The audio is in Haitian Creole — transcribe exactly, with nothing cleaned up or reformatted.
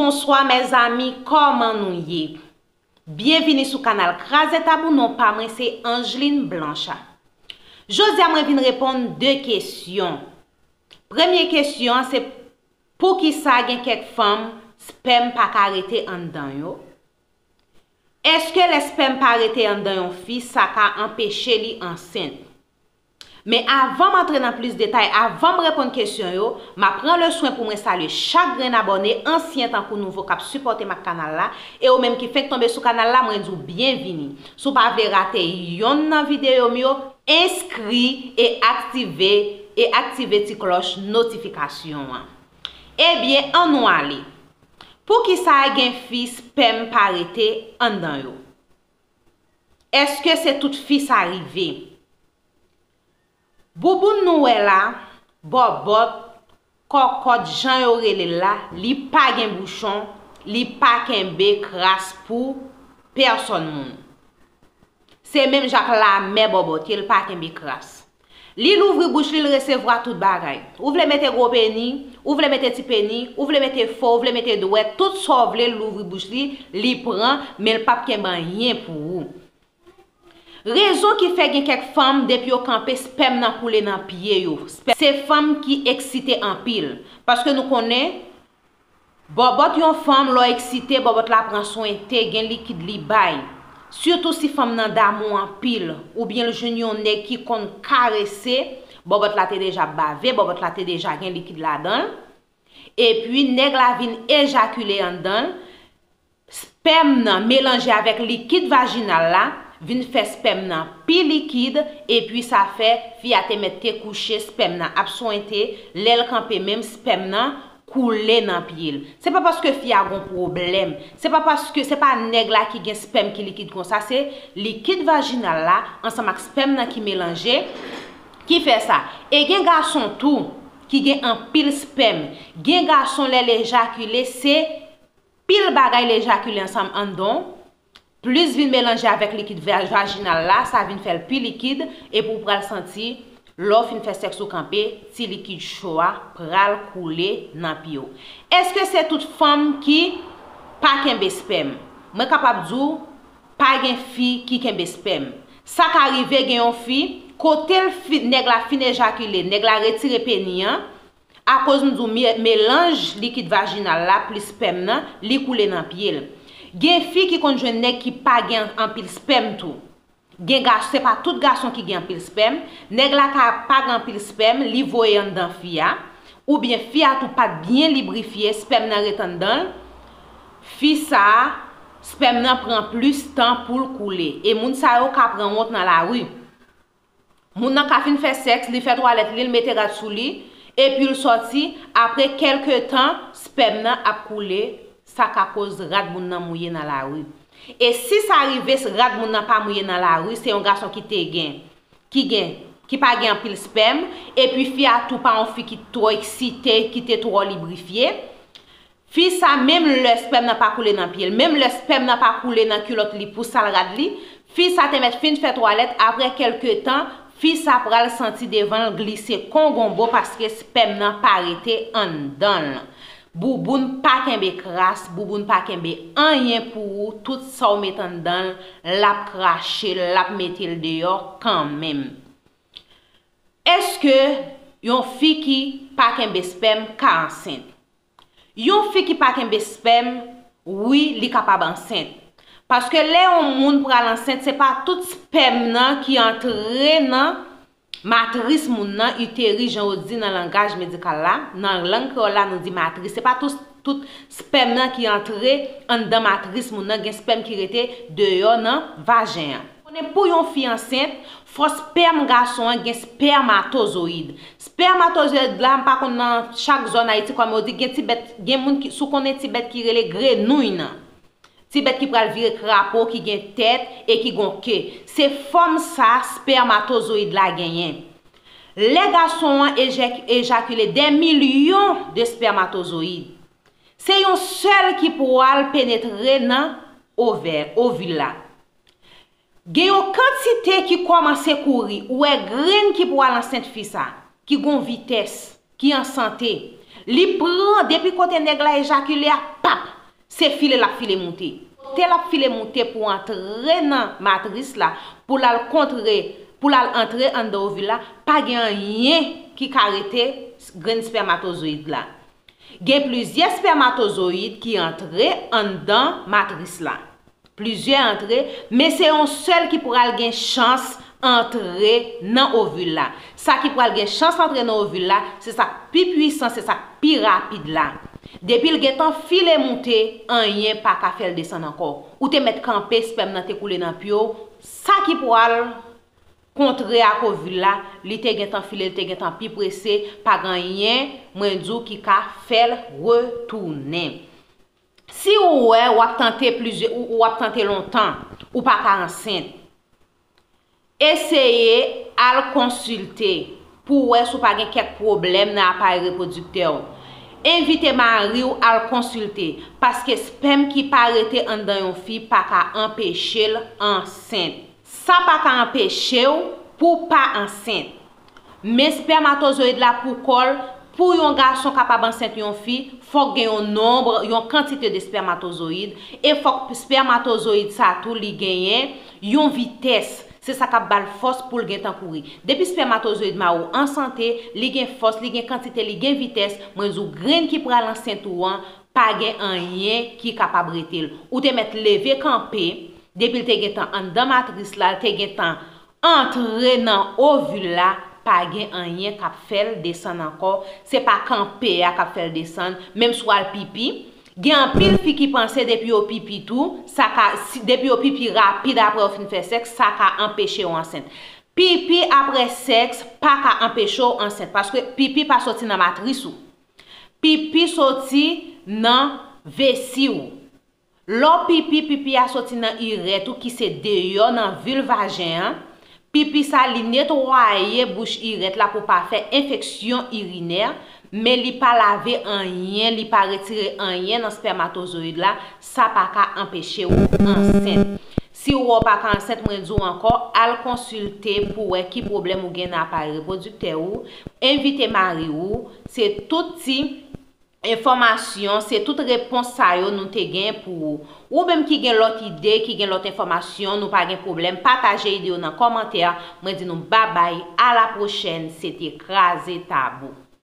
Bonswa mezanmi, kòman nou ye? Byenvini sou kanal Kraze Tab ou, non pa mwen se Angeline Blanchard. Jodi a mwen vin reponn de kesyon. Premye kesyon an se poukisa gen kèk fanm spèm pa ka rete anndan yo? Èske lè spèm pa rete anndan yon fi, sa ka anpeche li ansent? Men avan m antre nan plis detay, avan m reponn kesyon yo, m ap pran le swen pou mwen salye chak grenn abòne, ansyen tankou nouvo k ap sipòte m ak kanal la, e ou menm ki fenk tonbe sou kanal la, mwen di w byenvini. Si w pa vle rate yonn nan videyo m yo, enskri e aktive, e aktive ti klòch notifikasyon an. Ebyen, ann nou ale. Poukisa gen fi spèm pa rete anndan yo? Èske se tout fi sa rive? Bouboun nou wè la, bòbòt, kòkòt, jan yo rele l la, li pa gen bouchon, li pa kenbe kras pou pèsòn moun. Se menm jan ak lamè bòbòt ye, l pa kenbe kras. Li louvri bouch li, l resevwa tout bagay. Ou vle mete gwo peni, ou vle mete ti peni, ou vle mete fo, ou vle mete dwèt, tout sa w vle, l louvri bouch li, li pran, men l p ap kenbe anyen pou ou. Rezon ki fè gen kèk fanm, depi yo kanpe, spèm nan koule nan pye yo. Spè-, se fanm ki eksite anpil. Paske nou konnen, bòbòt yon fanm, lè w eksite, bòbòt la pran swente, gen likid li bay. Sitou si fanm nan damou anpil, oubyen l jwenn yon nèg ki konn karese, bòbòt la te deja bave, bòbòt la te deja gen likid ladan l. Epi, nèg la vin ejakile anndan l. Spèm nan melanje avèk likid vajinal la, vin fè spèm nan pi likid, epi sa fè fi a te mèt te kouche, spèm nan ap swente, lè l kanpe menm, spèm nan koule nan pye l. Se pa paske fi a gon pwoblèm, se pa paske, se pa nèg la ki gen spèm ki likid konsa, se likid vajinal la ansanm ak spèm nan ki melanje ki fè sa. E gen gason tou ki gen anpil spèm. Gen gason, lè l ejakile, se pil bagay l ejakile ansanm anndan w, plis vin melanje avèk likid va-, vajinal la, sa vin fè l pi likid, epi w pral santi, lè w fin fè sèks ou kanpe, ti likid cho a pral koule nan pye w. Èske se tout fanm ki pa kenbe spèm? Mwen kapab di w, pa gen fi ki kenbe spèm. Sa ka rive gen yon fi, kote l fi-, nèg la fin ejakile, nèg la retire peni an, akoz m di w me-, melanj likid vajinal la plis spèm nan, li koule nan pye l. Gen fi ki konn jwenn nèg ki pa gen anpil spèm tou. Gen ga-, se pa tout gason ki gen anpil spèm. Nèg la ka pa gen anpil spèm, li voye anndan fi a, oubyen fi a tou pa t byen librifye, spèm nan ret anndan l. Fi sa a, spèm nan pran plis tan pou l koule. E moun sa yo ka pran wont nan lari. Moun nan ka fin fè sèks, li fè twalèt li, l mete rad sou li, epi l sòti, apre kèlke tan, spèm nan ap koule, sa ka koz rad moun nan mouye nan lari. E si sa rive, rad moun nan pa mouye nan lari, se yon gason ki te gen, ki gen, ki pa gen anpil spèm, epi fi a tou pa yon fi ki twò eksite, ki te twò librifye, fi sa, menm lè spèm nan pa koule nan pye l, menm lè spèm nan pa koule nan kilòt li pou sal rad li, fi sa te mèt fin fè twalèt, apre kèlke tan, fi sa pral santi devan l glise kon gonbo paske spèm nan pa rete anndan l. Bouboun pa kenbe kras, bouboun pa kenbe anyen pou ou, tout sa w met anndan l, l ap krache l, l ap mete l deyò kanmenm. Èske yon fi ki pa kenbe spèm ka ansent? Yon fi ki pa kenbe spèm, wi, li kapab ansent. Paske lè yon moun pral ansent, se pa tout spèm nan ki antre nan matris moun nan, iteri, jan yo di nan langaj medikal la, nan lang kreyòl la, nou di matris. Se pa tout, tout spèm nan ki antre anndan matris moun nan, gen spèm ki rete deyò nan vajen an. Konnen pou yon fi ansent, fò spèm gason an gen spèmatozoyid. Spèmatozoyid la, m pa konn nan chak zòn Ayiti, kòm yo di, gen ti bèt, gen moun ki, si w konnen ti bèt ki rele grenouy nan. Ti bèt ki pral vire krapo, ki gen tèt e ki gon ke. Se fòm sa spèmatozoyid la genyen. Lè gason an ejè-, ejakile dè milyon de spèmatozoyid, se yon sèl ki pral penetre nan ovè, ovil la. Gen yon kantite ki kòmanse kouri, ou wè grenn ki pral ansent fi sa, ki gon vitès, ki an sante. Li pran depi kote nèg la ejakile a, pap, se file l ap file moute. Kote l ap file moute pou antre nan matris la, pou l al kontre, pou l al antre anndan ovil la, pa gen anyen ki ka rete grenn spèmatozoyid la. Gen plizyè spèmatozoyid ki antre anndan matris la. Plizyè antre, men se yon sèl ki pral gen chans antre nan ovil la. Sa ki pral gen chans antre nan ovil la, se sa k pi pwisan, se sa k pi rapid la. Depi l gentan file moute, anyen pa ka fè l desann ankò. Ou te mèt kanpe, spèm nan te koule nan pye w. Sa ki pral kontre ak ovil la, li te gentan file, li te gentan pi prese, pa gen anyen, mwen di w, ki ka fè l retounen. Si ou wè w ap tante plizyè, ou, ou ap tante lontan, ou pa ka ansent, eseye al konsilte pou w wè si w pa gen kèk pwoblèm nan aparèy repwodiktè w. Envite mari w al konsilte, paske spèm ki pa rete anndan yon fi pa ka anpeche l ansent. Sa pa ka anpeche w pou w pa ansent. Men spèmatozoyid la pou kò l, pou yon gason kapab ansent yon fi, fòk gen yon nonb, yon kantite de spèmatozoyid, e fòk spèmatozoyid sa tou li genyen yon vitès. Se sa k ap ba l fòs pou l gentan kouri. Depi spèmatozoyid mari w an sante, li gen fòs, li gen kantite, li gen vitès, mwen di w grenn ki pral ansent ou an, pa gen anyen ki kapab rete l. Ou te mèt leve kanpe, depi l te gentan anndan matris la, l te gentan antre nan ovil la, pa gen anyen k ap fè l desann ankò. Se pa kanpe a k ap fè l desann, menm si w al pipi. Gen anpil fi ki panse depi yo pipi tou, sa ka, si, depi yo pipi rapid apre yo fin fè sèks, sa ka anpeche w ansent. Pipi apre sèks pa ka anpeche w ansent, paske pipi pa soti nan matris ou. Pipi soti nan vesi w. Lè w pipi, pipi a soti nan irèt ou ki se deyò nan vil vajen an. Pipi sa li netwaye bouch irèt la pou pa fè enfeksyon irinè, men li pa lave anyen, li pa retire anyen nan spèmatozoyid la, sa pa ka anpeche w ansent. Si w wè w pa ka ansent, mwen di w ankò, al konsilte pou wè ki pwoblèm ou gen nan aparèy repwodiktè ou, envite mari ou, se tout ti enfòmasyon, se tout repons sa yo nou te gen pou ou. Ou menm ki gen lòt ide, ki gen lòt enfòmasyon, nou pa gen pwoblèm, pataje ide yo nan kòmantè. Mwen di nou babay, a la pwochèn, se te Kraze Tabou.